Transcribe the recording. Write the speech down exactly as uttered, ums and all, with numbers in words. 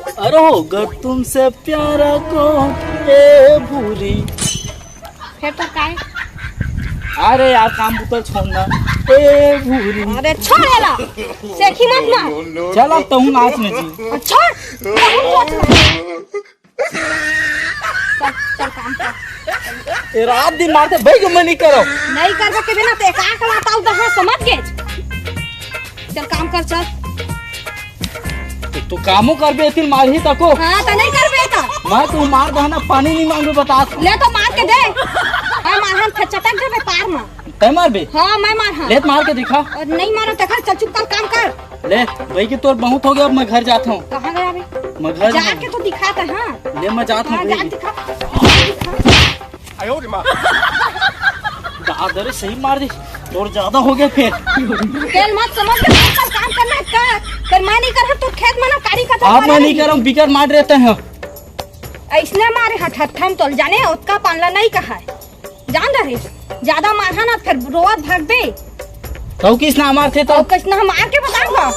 अरे होगा तुमसे प्यारा को, ए भूरी। फिर तो काय? अरे यार, काम बुता छोड़ना, ए भूरी। अरे छोड़ एला, सेखी मत मार। चल, अब तहूँ नाच में जी। छोड़, तहूँ नाच में। चल, चल काम कर। ए, रात दिन मारथे, भाई, जो मैं नहीं करो। नहीं करबे के बिना ते का कला ताऊ दहा, समझ गे? चल काम कर, चल। तो तू कामो करबे, एतिल मारही तको। हाँ, तो नहीं करबे तो। मैं तू मार दहा ना, पानी नहीं मांगबे, बता। ले तो मार के दे। मैं मारहन, फिर चटक देबे पार में। तै मारबे? हाँ, मैं मारहन। ले तो मार के दिखा। और नहीं मारो तो कर, चल चुप कर, काम कर। ले, भाई की तोर बहुत हो गया, अब मैं घर जाता हूँ। कहाँ गया बे? मैं घर जाऊँ। जाके तो दिखा तो, हाँ। ले, मैं जाता हूँ हाँ, भाई। जा दिखा। दादा रे, सही मार दी। तोर ज्यादा हो गया फिर। तेल मत समझ के, कल काम करना है, कर। फिर मैं नहीं कर, तो खेत में ना कारी का आप मैं नहीं करूँ, बिगर मार रहते हैं। ऐसने मारे हठ हट्ठम तोल जाने, ओतका पानला नहीं कहा है। जान रहे, ज्यादा मारहा ना, फिर रोवत भागबे। तो किस ना मारथे तो? तो किस ना मार के बताऊंगा।